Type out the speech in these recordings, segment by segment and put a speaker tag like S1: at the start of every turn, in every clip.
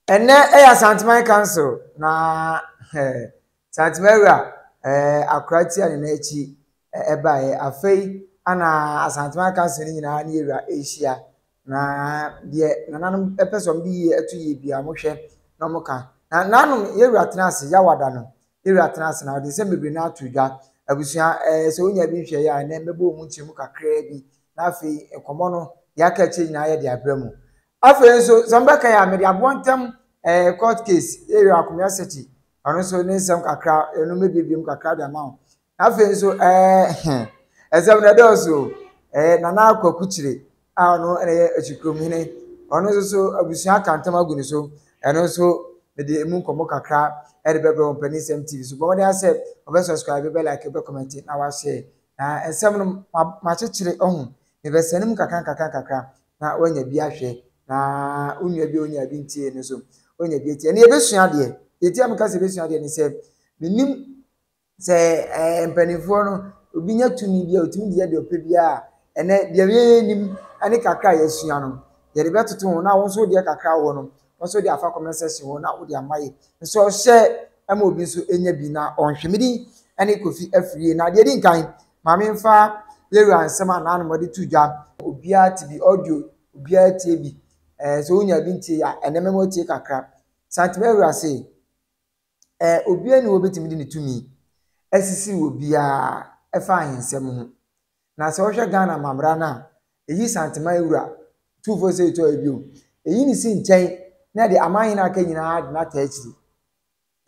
S1: Ɛnnɛ yɛ Asanteman Council na Santeman awura akora tia ne nan akyi baeɛ. Afei ana Asanteman Council no nyinaa ne yɛwura rehyia. Na deɛ nananom pɛ sɛ wɔde yie to yie biara wɔhwɛ na wɔka. Na nanom yɛwura tena ase Yawada no, yɛwura tena ase na ɔde nsɛm bebree no ato dwa. Abusua ɛɛ sɛ wonya bi nhwɛeɛ a ɛnnɛ mɛbɔ wɔn mu nkyerɛmu kakraa bi na afei nkɔmmɔ no deɛ aka akyire nyinaa yɛde abrɛ mu. Afei nso, sɛ mobɛkae a, mede aboɔ ntam eh, court case, Aaron Akomea Sechi, ɔno nso ne nsɛm kakra, ɛno mɛbiebie mu kakra de ama wo. Na afei nso, eh, ɛsɛm no ɛdɔɔso o, eh, Nana Kwaku Kyire a ɔno na ɛyɛ Akyikurom hene, ɔno nso so abusua aka ntam agu ne so, ɛno nso mede emu nkɔmmɔ kakra ɛde bɛbrɛ wɔ Mpanin TV so. Bɔ mmɔden ara sɛ wobɛ subscribe, wobɛ like, wobɛ comment na wahyɛ. Na nsɛm no makyekyere ɔho, mebɛsɛne mu kakra nkakra nkakra na woanya bi ahwɛ, na wo nua bi a ɔnya bi ntie no nso, ɔnya bi atie. Ɛnna yɛbɛsua adeɛ. Deɛ nti a meka sɛ yɛbɛsua adeɛ ne sɛ, menim sɛ ɛɛ mpanimfoɔ no, obi nya tumi bi a ɔtumi de yɛ deɛ ɔpɛ biara a, ɛnɛ deɛ yɛnim ne kakra a yɛasua no, yɛde bɛtoto ho na wo nso deɛ kakra wɔ no, wo nso de afa comment section hɔ na wode ama yɛ. Nso ɔhyɛ ma obi nso nya bi na ɔnhwɛ. Me din ne Kofi Afriyie. Na deɛ ɛdi nkan, Ma memfa Yewura nsɛm a n'anom ɔde to dwa. Obiara te bi, audio, obiara tie bi. Ɛɛ sɛ wonya bi ntie a, ɛnɛ mɛma wotie kakra. Santema Awura se, ɛɛ obiara ni hɔ obetumi de ne tumi asisi obiara ɛfa ahensɛm ho. Na sɛ wohwɛ Ghana amammerɛ no a, eyi Santema Awura, tumfoɔ sɛ ɛtɔ ebio, eyi ne si nkyɛn na ɛde amanhene aka nyinaa de no ata akyiri.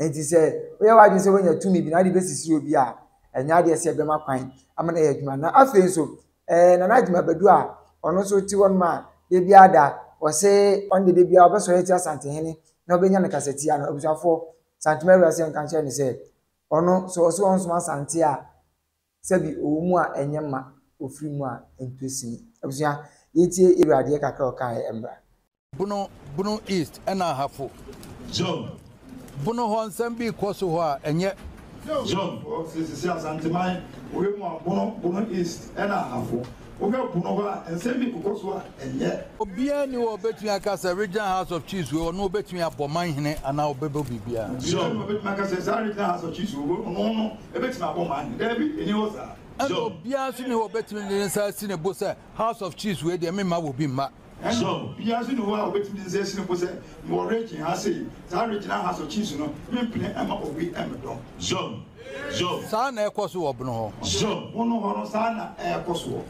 S1: Enti sɛ woyɛ w'adwene sɛ woanya tumi bi na wode bɛsisi obi a, ɛnyɛ adeɛ sɛ ɛbɛma kwan ama no ayɛ adwuma. Na afei nso, ɛɛ Nana Agyima Badu a ɔno nso te hɔnom a da biara da ɔse ɔno deɛ da biara ɔbɛsɔre atia Asantehene na ɔbɛnya no kasatia no, abusuafoɔ, Santema Awura sɛ nka nkyerɛ no sɛ ɔno sɛ ɔse ɔnsom Asante a, sɛbi ɔwɔ mu a ɛnyɛ ma, ɔfiri mu a ɛntɔ sini. Abusua, yɛntie Awura deɛ kakra a ɔkaeɛ mmra.
S2: Bono, Bono East ɛna Ahafo.
S3: Zone.
S2: Bono hɔ nsɛm bi rekɔ so hɔ a ɛnyɛ.
S3: Zone.
S4: Hɔ sisi Asanteman wohwɛ mu a Bono, Bono East ɛna Ahafo. Wohwɛ Bono hɔ a nsɛm bi kokɔ so a ɛnyɛ.
S2: Obiara nni hɔ a ɔbɛtumi aka sɛ Regional House of Chiefs wei ɔno ɔbɛtumi abɔ manhene anaa ɔbɛbɔ biribiara.
S4: Obiara nni hɔ a ɔbɛtumi aka sɛ saa Regional House of Chiefs wei ɔno no ɛbɛtumi abɔ manhene. Daabi, ɛnni hɔ saa.
S2: Ɛna
S3: Zone.
S2: obiara nso nni hɔ a ɔbɛtumi de ne nsa asi ne bo sɛ House of Chiefs wei deɛ memma obi mma.
S4: Ɛnna obiara nso nni hɔ a obetumi de ne nsa asi ne bo sɛ, Mewɔ region ha sei, saa regional house of chiefs no, mempene mma obi mmɛdɔm.
S3: Zone. Zone.
S2: Saa na ɛkɔ so wɔ Bono hɔ.
S3: Zone.
S4: Bono hɔ no, saa na ɛrekɔ soɔ.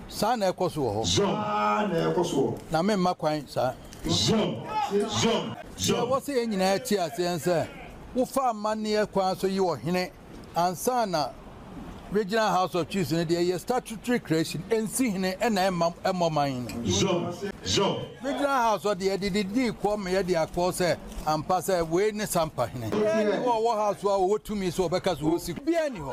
S2: Saa na ɛkɔ so wɔ hɔ.
S3: Zone.
S4: Saa na ɛrekɔ soɔ.
S2: Na memma kwan saa.
S3: Zone. Zone.
S2: Deɛ
S3: Zone.
S2: ɛwɔ sɛ yɛn nyinaa te aseɛ ne sɛ, wofa amanneɛ kwan so yi ɔhene Ansa na Regional House of Chiefs no deɛ ɛyɛ statutory creation, ɛnsi hene ɛna ɛmma ɛmmɔ man no.
S3: Zom, zom.
S2: Regional House hɔ deɛ yɛde didii kɔ ma yɛde akɔ sɛ ampa sɛ wei ne Sampa hene. Obiara nni hɔ a ɔwɔ House hɔ a ɔwɔ tumi sɛ ɔbɛka sɛ ɔsi, obiara nni hɔ.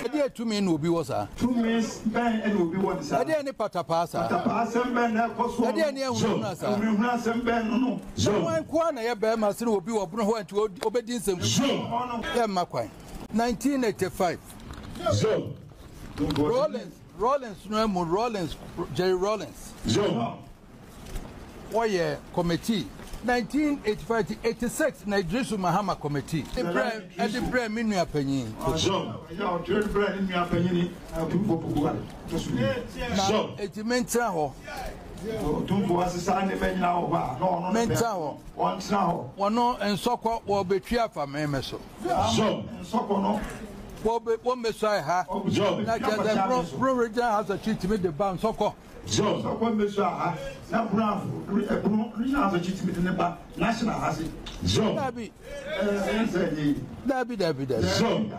S2: Ɛdeɛn tumi na obi wɔ saa?
S4: Tumi bɛn na obi wɔ ne saa?
S2: Ɛdeɛn ne patapaa saa?
S4: Patapaa asɛm bɛn na ɛkɔ soɔ no?
S2: Ɛdeɛn ne ahunahuna saa?
S4: Ahunahuna asɛm bɛn no no?
S2: Na hwan nko ara na ɛyɛ barima sene obi wɔ ɔbono hɔ a nti ɔbɛdi nsɛm? Yɛmma kwan. 1985. Rawlings, Rawlings no amu, Rawlings, Jerry Rawlings. Wɔyɛ committee. 1985 86 na Idrisu Mahama committee. Ɛde brɛ me nua panyin. Na eti mentena hɔ.
S4: Otumfoɔ asesa nneɛma nyinaa wɔ hɔ a, na ɔno ne
S2: Mentena hɔ.
S4: Ɔntena hɔ.
S2: Wɔno nsɔkɔ wɔbɛtwi afa me me so.
S4: Nsɔkɔ no.
S2: Wɔbɛ wɔmmɛsuae ha. Na kyerɛ sɛ Bono Bono Regional House akyi tumi de ba nsɔkɔ.
S4: Nsɔkɔ mmɛsua ha na Bono afo Bono Regional House akyi tumi de ne ba National ha se.
S2: Dabi.
S4: Ɛyɛ sɛ ɛnyɛ yi.
S2: Dabi dabi dabi.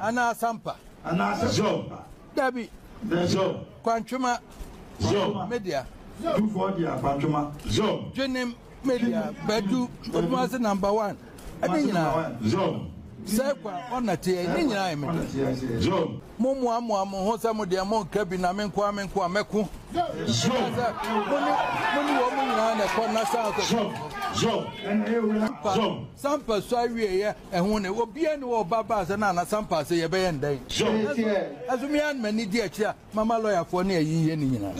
S2: Anaa Sampa.
S4: Anaasɛ Sampa.
S2: Dabi. Kwantwema. Me dea.
S4: Dufoɔ dea Kwantwema.
S2: Dwenem me dea. Badu Odumase number one. Ɛne nyinaa. Sɛ kwa ɔna teɛ ne nyinaa yɛ me dea. Mo moamoa mo ho sɛ mo deɛ mo nka bi na me nkoa me nkoa mɛko. Sɛ mo ne mo ne wɔn nyinaa na ɛkɔ national sɛ. Sampa so awieɛ Ɛho ne, obiara nni hɔ a ɔba baa sɛ Nana Sampa ase yɛbɛyɛ no dɛn? Nanso, ɛso me ara na m'ani di akyire a mama lɔyafoɔ ne ayi yɛ ne nyinaa.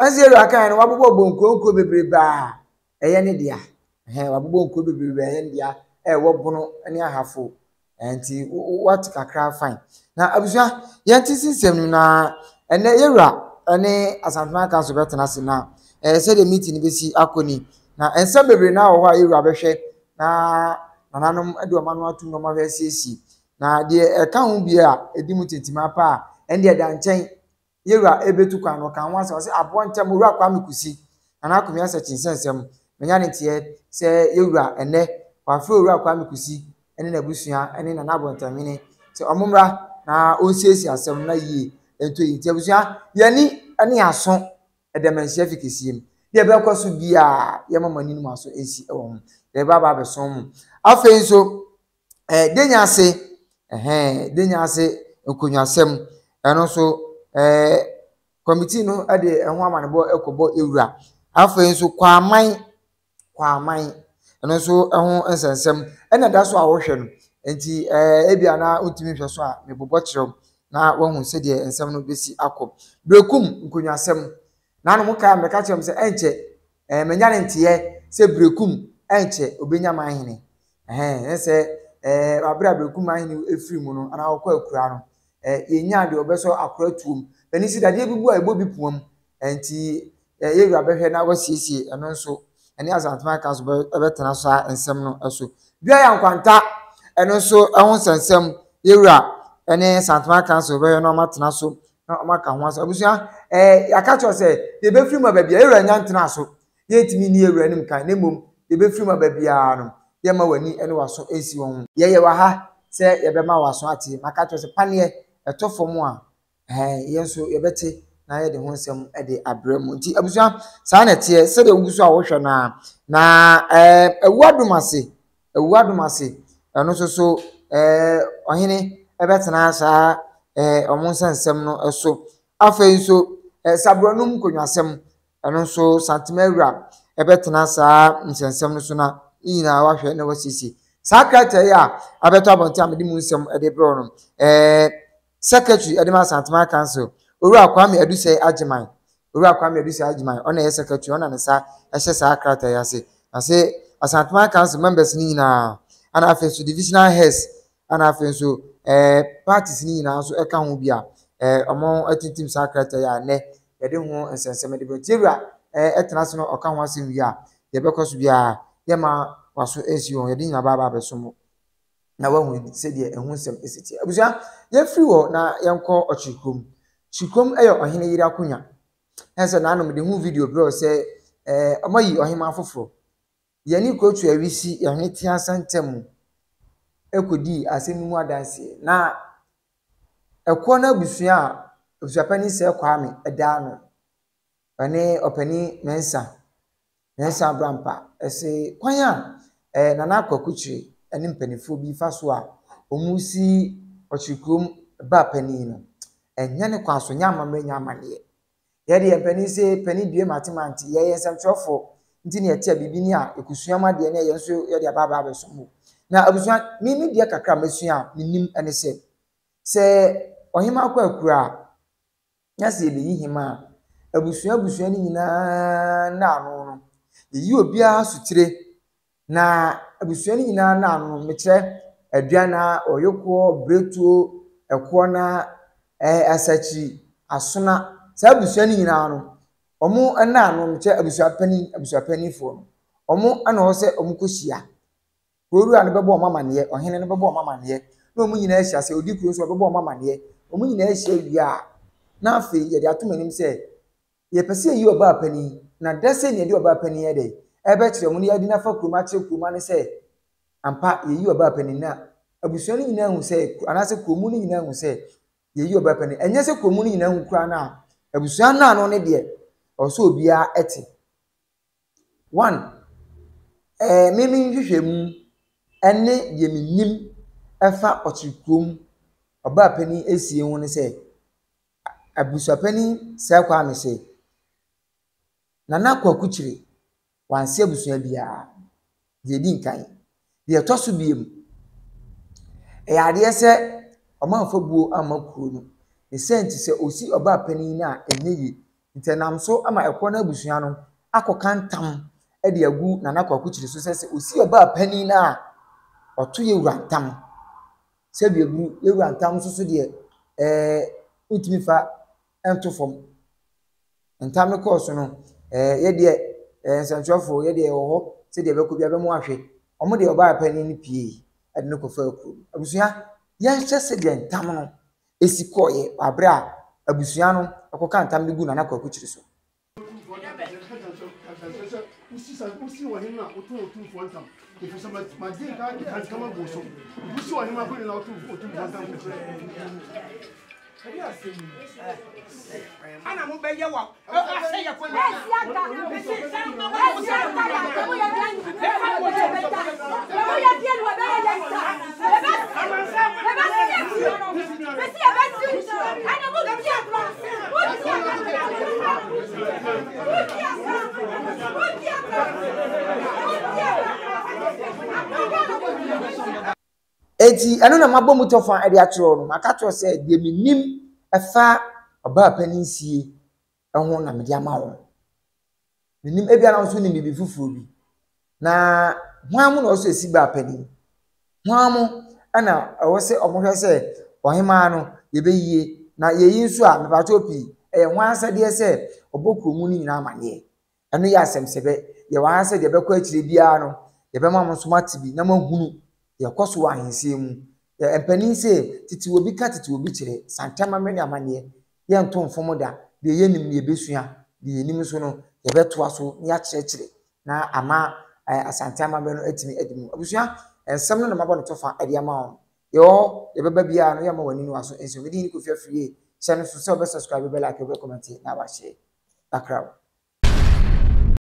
S1: Ɛnse Awura kae no, wabobɔ bɔ nkuo nkuo bebrebe a ɛyɛ ne dea. Ɛhɛn, wabobɔ nkuro bebrebe a ɛyɛ ne dea a ɛwɔ Bono ne Ahafo. Nti woate kakra fine. Na abusua, yɛnte nsɛm no na ɛnɛ yɛwura ne Asantuma Council bɛtena ase na ɛɛ sɛdeɛ meeting no bɛsi akɔ ni. Na nsɛm bebree na wɔ hɔ a yɛwura bɛhwɛ na nananom de wɔn ano atum na wɔahwɛ asiesie. Na deɛ ɛka ho bi a ɛdi mu tintima pa a, ɛndeɛ da nkyɛn. Yɛwura ɛbɛtu kwan no, ɔka ho asɛm, ɔsɛ aboɔ ntɛm, Owura Kwame Kusi, Nana Akomea Sɛkyi nsɛnsɛm, manya ne nteɛ sɛ yɛwura ɛnɛ, wafrɛ Owura Kwame Kusi ne n'abusua ne Nana Abɔntɛmhene sɛ ɔmo mmra na ɔnsiesie asɛm no na yie ɛntɔ yie. Nti abusua, yɛni ne aso ɛda manhyia fi kɛseɛ mu. Deɛ ɛbɛkɔ so biara, yɛma mo ani no mo aso nsi wɔ ho. Yɛba aba abɛso mo. Afei nso, ɛɛ denya ase ɛhɛn denya ase nkonnwasɛm ɛno nso ɛɛ kɔmitii no de ɛho amanebɔ kɔbɔ ewura afei nso kwaman kwaman ɛno nso ɛho nsɛnsɛm ɛna ɛda so a wɔhwɛ no nti ɛɛ ebi a na wontumi nhwɛ so a mebobɔ kyerɛw na wɔahu sɛdeɛ nsɛm no bɛsi akɔ berekum nkonnwasɛm nanom kaa mɛka kyerɛ m sɛ ɛnkyɛ ɛɛ manya ne nteɛ sɛ berekum ɛnkyɛ obenya man hene Ɛhɛn, ɛne sɛ ɛɛ abere a Berekum ahene efiri mu no anaa ɔkɔ akura no, ɛɛ yɛnyaa deɛ ɔbɛsɔ akora tuom. Ɛno si dadeɛ bi bu a ɛbɔ bi pua mu. Ɛnti ɛɛ yɛwura bɛhwɛ na wasiesie ɛno nso. Ɛne Asantuma Council bɛ ɛbɛtena saa nsɛm no so. Dua yɛ nkwanta, ɛno nso ɛho nsɛnsɛm yɛwura ɛne Asantuma Council bɛhwɛ na wɔatena so na wɔaka ho asɛm. Abusua, ɛɛ yɛaka kyerɛ sɛ deɛ ɛbɛfiri mu aba biara yɛwura nya ntena so. Yɛntumi nni yɛn wura anim kan, na mmom yɛbɛfiri mu aba biara no, yɛmma w'ani ne w'aso nsi wɔn ho. Yɛyɛ wɔ ha sɛ yɛbɛma w'aso ate. Maka akyerɛ wo sɛ paneɛ ɛtɔ fam a, ɛhɛn, yɛn nso yɛbɛte na yɛde ho nsɛm de abrɛ mu. Nti abusua, saa na ɛteɛ sɛdeɛ wogu so a wohwɛ no a. Na ɛɛ awu adom ase, awu adom ase, ɛno nso so ɛɛ ɔhene ɛbɛtena saa ɛɛ wɔn nsɛnsɛm no so. Afei nso ɛɛ saborɔnum nkonnwasɛm, Ɛno nso Santema awura bɛtena saa nsɛnsɛm no so na ne nyinaa wahwɛ na wasiesie. Saa krataa yi a abɛtɔ abɔnten a mede mu nsɛm de brɛ no, ɛɛ secretary de ma Santema Council, Owura Kwame Adusɛe Agyeman, Owura Kwame Adusɛe Agyeman, ɔna ɛyɛ secretary, ɔna ne nsa hyɛ saa krataa yi ase. Na se Asantema Council members no nyinaa, ana afei nso divisional heads Ɛna afei nso ɛɛ parties no nyinaa nso ɛka ho bi a ɛɛ wɔatintim saa krataa yi a nnɛ yɛde ho nsɛnsɛm de brɛ. Tiewura ɛɛ ɛtena ase na ɔka ho asɛm wie a, deɛ ɛbɛkɔ so biara yɛma waso nsi wɔn yɛde nyinaa ba aba abɛso mo na wahu sɛdeɛ ɛho nsɛm esi teɛ. Abusua yɛmfiri hɔ na yɛnkɔ Ɔkyerekurom. Kyerekurom yɛ ɔhene yere akonnwa. Ɛsɛ nanom de ho video brɛ sɛ ɛɛ wɔayi ɔhemaa foforɔ. Yɛne Kotu Awisi Yɛhene Teasa ntam kɔdii asɛm no mu adanseɛ. Na ɛkoɔ no abusua a Abusuapanin Sir Kwame da ano, ɔne Ɔpanin Mensah, Mensah Abrampa, ɛse kwan a eh, Nana Kwaku Kyere ne mpanimfoɔ bi fa so a wɔsi Ɔkyerekurom ba panin no, ɛnyɛ ne kwan so, nyɛ amammerɛ nyɛ amanneɛ. Yɛ deɛ mpanin se panin due mate mante, yɛyɛ nsɛmtwerɛfoɔ nti na yɛte a biribi ni a yɛkɔsua mu adeɛ na yɛn nso yɛde aba aba abɛsom mu. Na abusua, me me deɛ kakra a masua a menim ne sɛ, sɛ ɔhemaa kɔ akura a, na sɛ yɛbɛyi hemaa a, abusua abusua no nyinaa nna ano no, yɛyi obiara sotire Na abusua no nyinaa no ano no, mekyerɛ Aduana, Ɔyokoɔ, Biretuo, Ɛkoɔna, ɛɛ Asakyiri, Asona, saa abusua no nyinaa no, wɔn nna ano, mekyerɛ abusua panin, abusua paninfoɔ no, wɔn na ɛwɔ sɛ wɔkɔhyia. Kuro wura no bɛbɔ wɔn amaneɛ, ɔhene no bɛbɔ wɔn amaneɛ, na wɔn nyinaa ahyia. Sɛ ɔdi kuro nso a, ɔbɛbɔ wɔn amaneɛ. Wɔn nyinaa hyia wie a, na afei yɛde ato wɔn anim sɛ, Yɛpɛ sɛ yɛyi ɔbaa panin, na da sei na yɛde ɔbaa panin yɛ dɛn? Ɛbɛkyerɛ mo na yɛde no afa kurom akyerɛ kurom ano sɛ ampa yɛyi ɔbaa panin na abusua no nyinaa hu sɛ anaasɛ kurom no nyinaa hu sɛ yɛyi ɔbaa panin. Ɛnyɛ sɛ kurom no nyinaa hu koraa no a, abusua no ano ne deɛ ɔwɔ sɛ obiara te. One, ɛɛ me me nhwehwɛmu ne deɛ menim ɛfa ɔkyere kurom ɔbaa panin esie ho ne sɛ Abusuapanin Sir Kwame se, Nana Kwaku Kyere, wanse abusua biara. Deɛ ɛdi nkan. Deɛ ɛtɔ so biom, ɛyɛ adeɛ sɛ wɔamfa buo amma kuro no. Ne saa nti sɛ ɔsi ɔbaa panin no a, ɛnyɛ yie. Nti ɛnam so ma ɛkɔ no abusua no akɔka ntam de agu Nana Kwaku Kyiri so sɛ sɛ ɔsi ɔbaa panin no a, ɔto yɛ wura ntam. Sɛdeɛ aburu yɛ wura ntam nso so deɛ, ɛɛ wontumi fa nto fam. Ntam no kɔɔ so no, ɛɛ yɛ deɛ ɛɛ nsɛntwerɛfoɔ yɛ deɛ yɛwɔ hɔ sɛdeɛ ɛbɛkɔ biara bɛmo ahwɛ. Wɔn deɛ ɔbaa panin no pue de no kɔfaa kurom. Abusua, yɛnhwɛ sɛdeɛ ntam no si kɔeɛ wɔ aberɛ a abusua no kɔka ntam no guu Nana Kwaku Kyiri so. Enti ɛno na mabɔ mu tɔfa de akyerɛ wo no. Maka akyerɛ wo sɛ deɛ menim ɛfa ɔbaa panin sie ho na mede ama wo. Menim ebia na wo nso nim biribi foforɔ bi. Na hwan mu na ɔwɔ sɛ ɔsi baa panin? Hwan mu na ɛwɔ sɛ wɔhwɛ sɛ ɔhemaa no yɛbɛyie? Na yɛyi nso a, mepakyɛw pii, ɛyɛ hwan asɛdeɛ sɛ ɔbɔ kurom no nyinaa amaneɛ? Ɛno yɛ asɛm sɛbɛ. Yɛwɔ ha sɛ deɛ ɛbɛkɔ akyire biara no, yɛbɛma mo nso moate bi na moahunu deɛ ɛkɔ so wɔ ahensie mu. Yɛ mpanin se, tete obi ka tete obi kyerɛ, santɛ amammerɛ ne amanneɛ, yɛnto mfom da. Deɛ yɛnnim no yɛbɛsua, deɛ yɛnim nso no yɛbɛtoa so na yɛakyerɛkyerɛ na ama Asante amammerɛ no atumi adi mu. Abusua, nsɛm no na mabɔ no tɔfa de ama wɔn. Yɛwɔ hɔ, yɛbɛba biara no yɛmma w'ani ne w'aso nsi. Me din ne Kofi Afriyie. Hyɛ no so sɛ wobɛ subscribe, wobɛ like, wobɛ comment na wahyɛ. Bakraw.